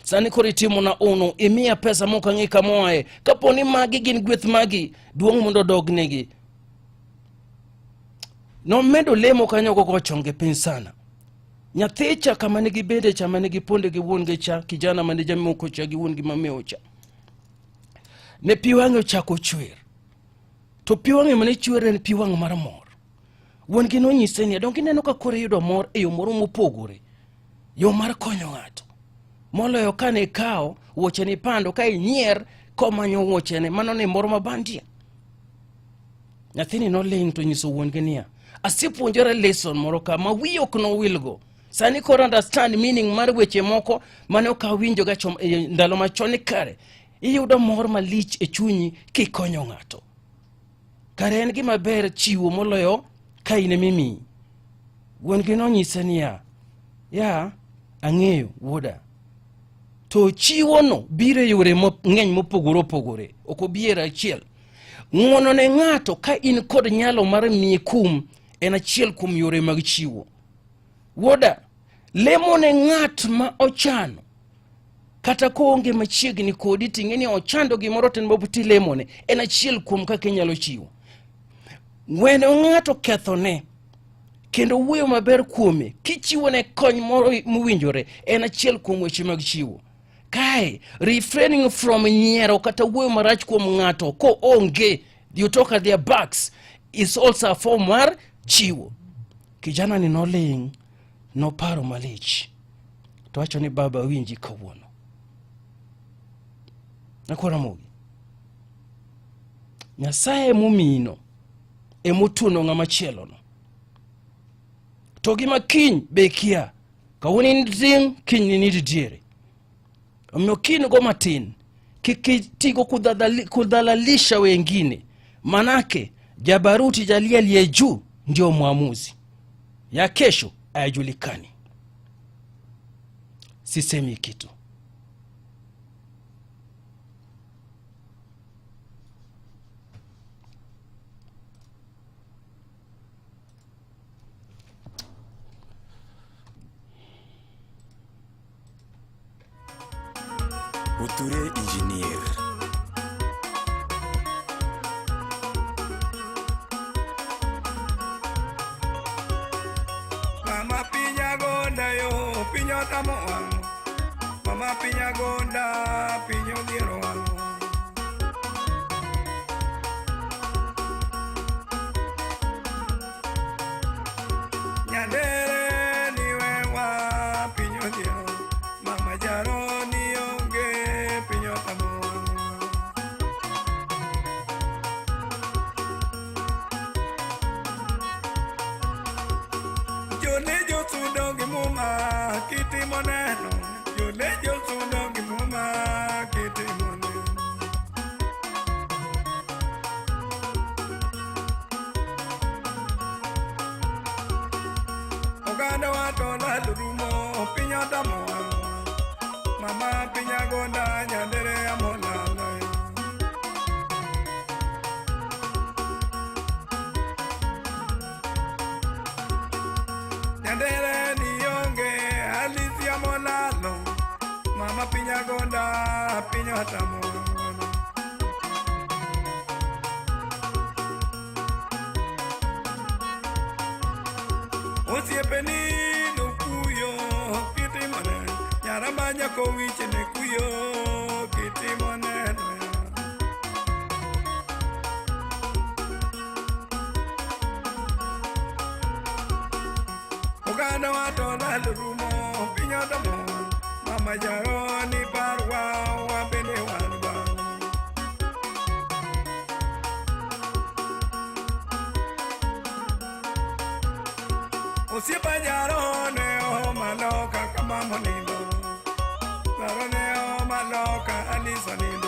Sani koro itimona ono, imiya pesa mok ang'e kamoaye. Kapo ni magi gin gweth magi, duong' mondo odognegi. Nomedo lemo kanyo gogo chonge piny sana. Nyathi cha kama ne gibede cha mane giponde gi wuon gi cha, kijana mane jamoko cha gi wuon gi mameo cha. Ne pi wang'e ochako chwer. To pi wang'e mane chwer en pi wang' mar mor. Wuon gi nonyise ni donge ineno ka koro iyudo mor e yo moro mopogore. Yo mar konyo ng'ato. Moloyo kane ikawo wuochene ipando ka inyier komanyo wuochene, mano ne mor mabandia. Nyathini noling' to nyiso wuon-gi niya, asepuonjora lesson moro ka ma wiya ok nowilgo. Sani koro understand meaning mar weche moko mane ok awinjoga chon e ndalo machon ni kare iyudo mor malich e chunyi kikonyo ng'ato. Kare en gima ber chiwo moloyo ka in emimiyi. Wuon-gi nonyise niya, ya ang'eyo wuoda, to chiwono biro e yore mang'eny mopogore opogore, ok obi e achiel. Ng'wono ne ng'ato ka in kod nyalo mar miye kum en achiel kuom yore mag chiwo. Wuoda, lemo ne ng'at ma ochano kata koonge machiegni kodi ting'e ni ochando gimoro to en tilemone en achiel kuom kaka inyalo chiwo. Weno ng'ato kethone kendo wuoyo maber kuome kichiwone kony moro mowinjore en achiel kuom weche mag chiwo. Kae, refraining from nyiero kata wuoyo marach kuom ng'ato koonge, you talk at their backs, is also a form mar chiwo. Kijana ni noling', noparo malich. To wacho ni baba winji kawuono. Nakora mogi. Nyasaye momino emotuono ng'ama chielono. To gima kiny be kia. Kawuono in tin, kiny ni diere. Omiyo kiny go matin, kik itigo kudhalalisha wengine, manake jabaruti jalia aliye juu ndio mwamuzi, ya kesho hayajulikani. Sisemi kitu. Uture engineer. Mama pinya gonda yo, piny otamo wang'. Mama pinya gonda, piny odhiero wang'. Nyandere ni wewa piny odhiero. Mama jaro ni onge piny otamo wang'. Jone josudo gi muma kitimo neno. Jone josudo gi muma kitimo neno. Oganda wa to lal rumo piny otamo wang'wa. Mama piny agonda nyandere amolalo. Nyandere ni onge alisia molalo. Mama piny agonda piny otamo wang'wa. Osiepeni nokuyo kitimone, nyaramba nyako wiche ne kuyo kitimone. Oganda wa to lal rumo piny odomo, mama jaroni parwa wabende wan bang'. Osiepa jaro ne oma loka kama monindo. Jaro ne oma loka Alisa nindo.